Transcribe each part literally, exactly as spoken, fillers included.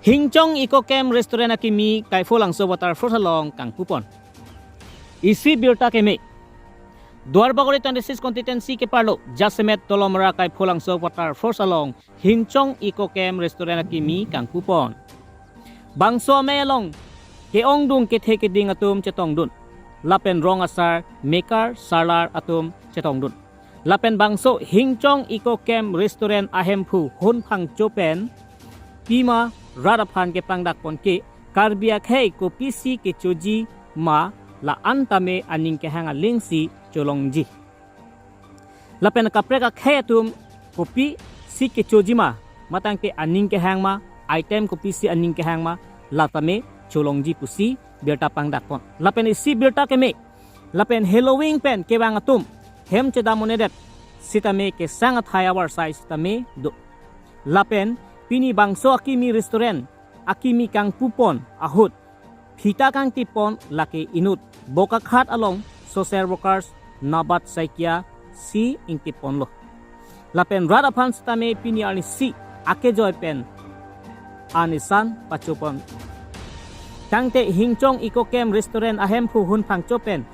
Hingchong Eco Camp Restaurant akimi Kaipholangso Waterfalls along kangpupon. Isi birta keme. Duarbagori twenty-six constituency keparlo Jasemet Dolamara Kaipholangso Waterfalls along Hingchong Eco Camp Restaurant akimi kangpupon. Bangso amei along ke-ongdung kethe keding atum chetongdun. Lapen rong asar, mekar, sarlar atum chetongdun. Lapen bangso Hingchong Eco Camp Restaurant ahemphu Hunphangcho pen pima rat aphan kepangdakpon ke Karbi akhei kopisi kechoji ma la-an tame aning kehang alingsi cholongji. Lapen kaprek akhei atum kopisi kechoji ma, matangte aning kehang ma, item kopisi aning kehang ma, la tame cholongji pusi birta pangdakpon. Lapen isi birta keme. Lapen Halloween pen kevang atum hem chedam un-edet sitame kesang athai avarsai sitame do. Lapen pini bangso akimi restaurant akimi kangpupon ahut phita kangtipon lake inut Bokakhat along social workers Nabat Saikia si ingtiponlo. Lapen rat aphan sitame pini arnisi akejoi pen anisan pachopon. Tangte Hingchong Eco Camp Restaurant ahemphu Hunphangcho pen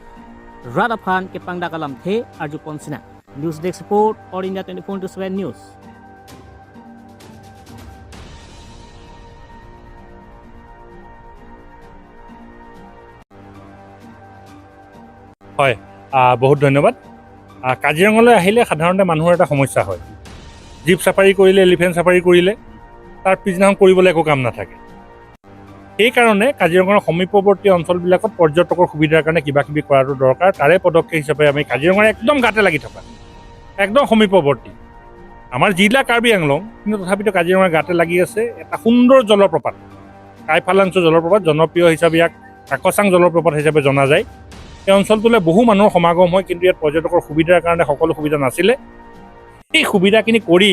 rat aphan kepangdak alamthe arjupon sinang. News Desk Report, All India twenty-four into seven News. হয়, আহ, বহুত ধন্যবাদ। আহ, কাজিৰঙালৈ আহিলে সাধাৰণতে মানুহৰ এটা সমস্যা হয়, জীপ চাফাৰী কৰিলে, এলিফেণ্ট চাফাৰী কৰিলে তাৰ পিছদিনাখন কৰিবলৈ একো কাম নাথাকে। সেইকাৰণে কাজিৰঙাৰ সমীপৱৰ্তী অঞ্চলবিলাকত পৰ্যটকৰ সুবিধাৰ কাৰণে কিবা কিবি কৰাটো দৰকাৰ। তাৰে পদক্ষেপ হিচাপে আমি কাজিৰঙাৰ একদম গাতে লাগি থকা, একদম সমীপৱৰ্তী আমাৰ জিলা কাৰ্বি আংলং, কিন্তু তথাপিতো কাজিৰঙাৰ গাতে লাগি আছে এটা সুন্দৰ জলপ্ৰপাত, কাইফালাংচু জলপ্ৰপাত, জনপ্ৰিয় হিচাপে ইয়াক কাকচাং জলপ্ৰপাত হিচাপে জনা যায়। এই অঞ্চলটোলৈ বহু মানুহৰ সমাগম হয়, কিন্তু ইয়াত পৰ্যটকৰ সুবিধাৰ কাৰণে সকলো সুবিধা নাছিলে। এই সুবিধাখিনি কৰি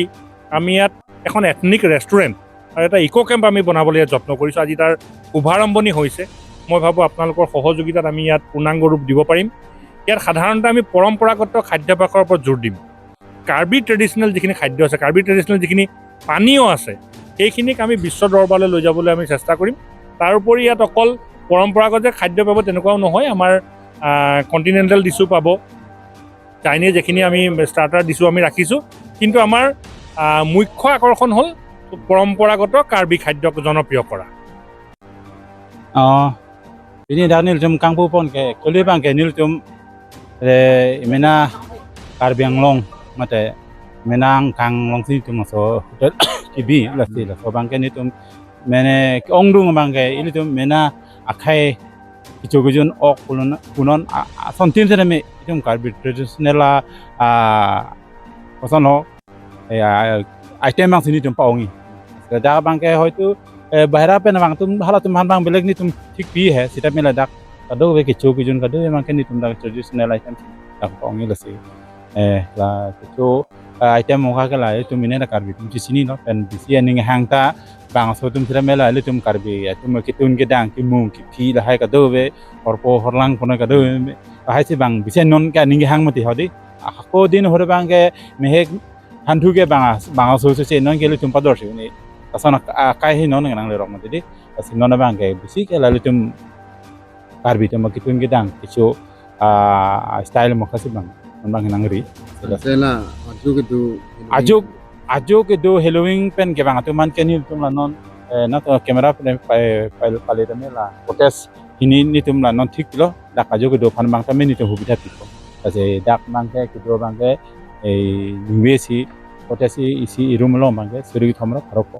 আমি ইয়াত এখন এথনিক ৰেষ্টুৰেণ্ট আৰু এটা ইক' কেম্প আমি বনাবলৈ ইয়াত যত্ন কৰিছোঁ। আজি তাৰ শুভাৰম্ভণি হৈছে। মই ভাবোঁ আপোনালোকৰ সহযোগিতাত আমি ইয়াত পূৰ্ণাংগ ৰূপ দিব পাৰিম। ইয়াত সাধাৰণতে আমি পৰম্পৰাগত খাদ্যাভ্যাসৰ ওপৰত জোৰ দিম। কাৰ্বি ট্ৰেডিশ্যনেল যিখিনি খাদ্য আছে, কাৰ্বি ট্ৰেডিশ্যনেল যিখিনি পানীয় আছে, সেইখিনিক আমি বিশ্ব দৰবাৰলৈ লৈ যাবলৈ আমি চেষ্টা কৰিম। তাৰোপৰি ইয়াত অকল পৰম্পৰাগত যে খাদ্য পাব তেনেকুৱাও নহয়, আমাৰ কণ্টিনেণ্টেল ডিছো পাব, চাইনিজ যিখিনি আমি ষ্টাৰ্টাৰ ডিছো আমি ৰাখিছোঁ। কিন্তু আমাৰ আহ, মুখ্য আকৰ্ষণ হ'ল পৰম্পৰাগত কাৰ্বি খাদ্যক জনপ্ৰিয় কৰা। Oh, pini dak nelitum kangpupon ke actually abang ke nelitum eh, mena Karbi Anglong mate mena Angkang alongsi nelitum laso hotel kibi lasi laso abang ke nelitum mene ongdung abang ke ilitum mena akhei kicho kijun ok punon punon a- asontin sene me itum Karbi traditional a a koson ho eh, a- item abang si nelitum pa-ongji. Ladak abang ke hoitu eh, bahera pen abang tum halatum han abang belek nelitum thik pi he sita me ladak kadokave kicho kijun kadokave abang ke nelitum dak traditional item dak pa-ongji lasi. Eh, la kicho eh, item mokha ke la itum mene dak Karbi atum chinilo pen bisi aning hang ta bangso atum sita me la ilitum Karbi atum ketun kedang kemung kephi lahai kadokave horpo horlang punon kadokave lahai si abang bisi non ke aning hang mati hodi. Ako din hore abang ke mehek hanthu ke bang bang aso so che non ke ilitum pador si ni. Lason akai hi non nang lerok mati di. Lasi non abang ke bisi ke la ilitum Karbi atum ketun kedang kicho ah, style mokha si abang non abang nangri. Sela Sela ajo kedo ajo ajo kedo Halloween pen ke abang atum man ke nelitum la non eh, na to camera pen pai pai pale tame la protest hini nelitum la non thik lo dak ajo kedo aphan abang tame nelitum hubidha thik lo. Kasi dak abang ke kedo abang ke eh ningve si protest isi irum lo abang ke suri thom lo parok ko.